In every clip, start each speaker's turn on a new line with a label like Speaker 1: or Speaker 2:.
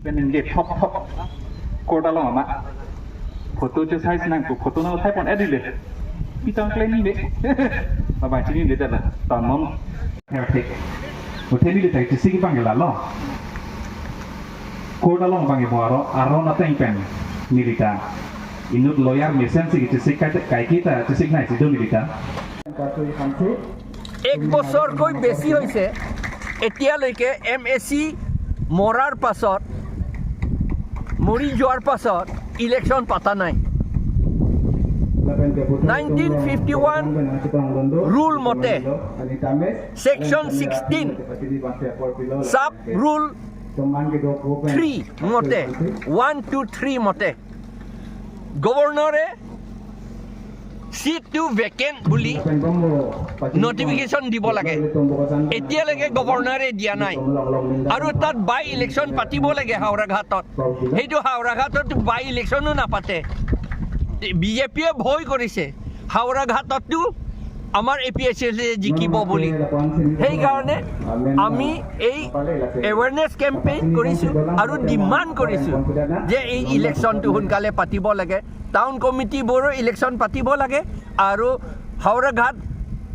Speaker 1: Penin thop thop kor dalong ama photo che size nang ko photo na thai pon edile pitang kle ni de ba ba chini de da ta mom perfect hotel ni de tai sigi bangla lo kor dalong bangi bo aro aro na teng pen nilita inut lawyer mesen sigi sik kai kai kita sik nai si do nilita.
Speaker 2: এক বছৰকৈ বেছি হৈছে, এতিয়ালৈকে M A C মৰাৰ পাছত, মৰি যোৱাৰ পাছত election পতা নাই। 1951 rule মতে section 16 sub rule 3 মতে, 1 2 3 মতে গভৰ্ণৰে চিটটো ভেকেণ্ট বুলি নটিফিকেশ্যন দিব লাগে। এতিয়ালৈকে গভৰ্ণৰে দিয়া নাই। আৰু তাত বাই ইলেকশ্যন পাতিব লাগে হাওৰাঘাটত। সেইটো হাওৰাঘাটত বাই ইলেকশ্যনো নাপাতে। বিজেপিয়ে ভয় কৰিছে হাওৰাঘাটতো আমাৰ এ পি এইচ এছ জিকিব বুলি। সেইকাৰণে আমি এই এৱেৰনেছ কেম্পেইন কৰিছোঁ আৰু ডিমাণ্ড কৰিছোঁ যে এই ইলেকশ্যনটো সোনকালে পাতিব লাগে, টাউন কমিটিবোৰো ইলেকশ্যন পাতিব লাগে আৰু হাওৰাঘাট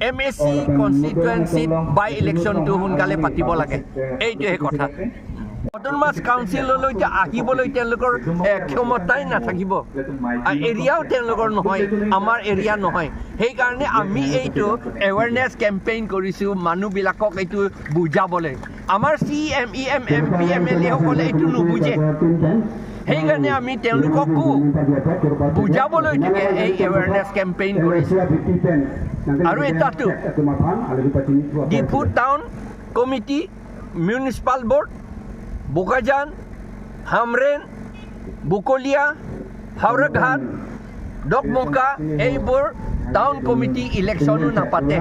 Speaker 2: এম এ চি কনষ্টিটুৱেঞ্চিত বাই ইলেকশ্যনটো সোনকালে পাতিব লাগে। এইটোহে কথা। অট'নমাছ কাউন্সিললৈ আহিবলৈ তেওঁলোকৰ ক্ষমতাই নাথাকিব। এৰিয়াও তেওঁলোকৰ নহয়, আমাৰ এৰিয়া নহয়। সেইকাৰণে আমি এইটো এৱেৰনেছ কেম্পেইন কৰিছোঁ মানুহবিলাকক এইটো বুজাবলৈ। আমাৰ C M, E M, M P, M L এসকলে এইটো নুবুজে। সেইকাৰণে আমি তেওঁলোককো বুজাবলৈ থাকে এই এৱেৰনেছ কেম্পেইন কৰিছোঁ। আৰু এটাতো Diphu town committee, municipal board, Bokajan, Hamren, Bokolia, Howraghat, Dokmoka, এইবোৰ টাউন কমিটি ইলেকশ্যনো নাপাতে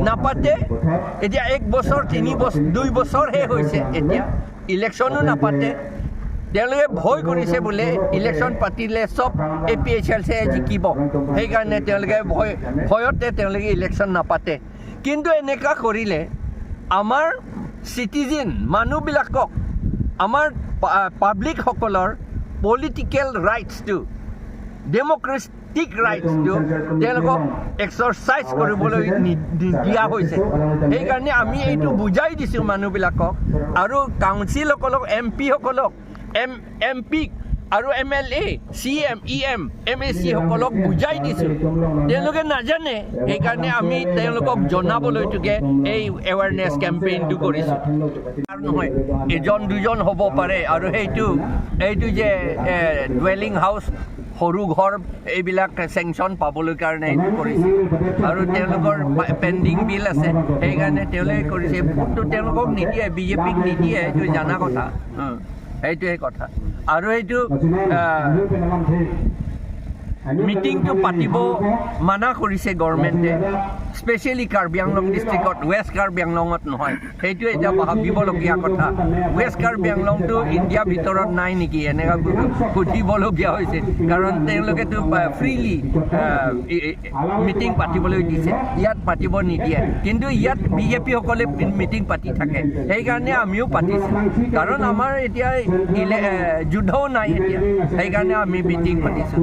Speaker 2: নাপাতে। এতিয়া এক বছৰ, 3 বছৰ, 2 বছৰহে হৈছে, এতিয়া ইলেকশ্যনো নাপাতে। তেওঁলোকে ভয় কৰিছে বোলে ইলেকশ্যন পাতিলে চব এ পি এইচ এল চিয়ে জিকিব। সেইকাৰণে তেওঁলোকে ভয়তে তেওঁলোকে ইলেকশ্যন নাপাতে। কিন্তু এনেকুৱা কৰিলে আমাৰ চিটিজেন মানুহবিলাকক, আমাৰ পাব্লিকসকলৰ পলিটিকেল ৰাইটছটো, ডেম'ক্ৰেটিক ৰাইটছটো তেওঁলোকক এক্সাৰচাইজ কৰিবলৈ নিদিয়া হৈছে। সেইকাৰণে আমি এইটো বুজাই দিছোঁ মানুহবিলাকক আৰু কাউন্সিলসকলক, এম পিসকলক, এম এম পিক আৰু M L A, C M, E M, M A চিসকলক বুজাই দিছোঁ। তেওঁলোকে নাজানে। সেইকাৰণে আমি তেওঁলোকক জনাবলৈটোকে এই এৱাৰনেছ কেম্পেইনটো কৰিছোঁ। আৰু নহয়, এজন দুজন হ'ব পাৰে। আৰু এইটো যে ডুৱেলিং হাউচ, সৰু ঘৰ, এইবিলাক চেংচন পাবলৈ কাৰণে এইটো কৰিছে। আৰু তেওঁলোকৰ পেণ্ডিং বিল আছে, সেইকাৰণে তেওঁলোকে কৰিছে। ভোটটো তেওঁলোকক নিদিয়ে, বিজেপিক নিদিয়ে, এইটো জানা কথা। সেইটোৱে কথা। আৰু এইটো মিটিংটো পাতিব মানা কৰিছে গভৰ্ণমেণ্টে, স্পেচিয়েলি কাৰ্বি আংলং ডিষ্ট্ৰিক্টত, ৱেষ্ট কাৰ্বি আংলঙত নহয়। সেইটো এতিয়া ভাবিবলগীয়া কথা। ৱেষ্ট কাৰ্বি আংলংটো ইণ্ডিয়াৰ ভিতৰত নাই নেকি, এনেকুৱা সুধিবলগীয়া হৈছে। কাৰণ তেওঁলোকেতো ফ্ৰীলি মিটিং পাতিবলৈ দিছে, ইয়াত পাতিব নিদিয়ে। কিন্তু ইয়াত বিজেপিসকলে মিটিং পাতি থাকে। সেইকাৰণে আমিও পাতিছোঁ। কাৰণ আমাৰ এতিয়া যুদ্ধও নাই এতিয়া, সেইকাৰণে আমি মিটিং পাতিছোঁ।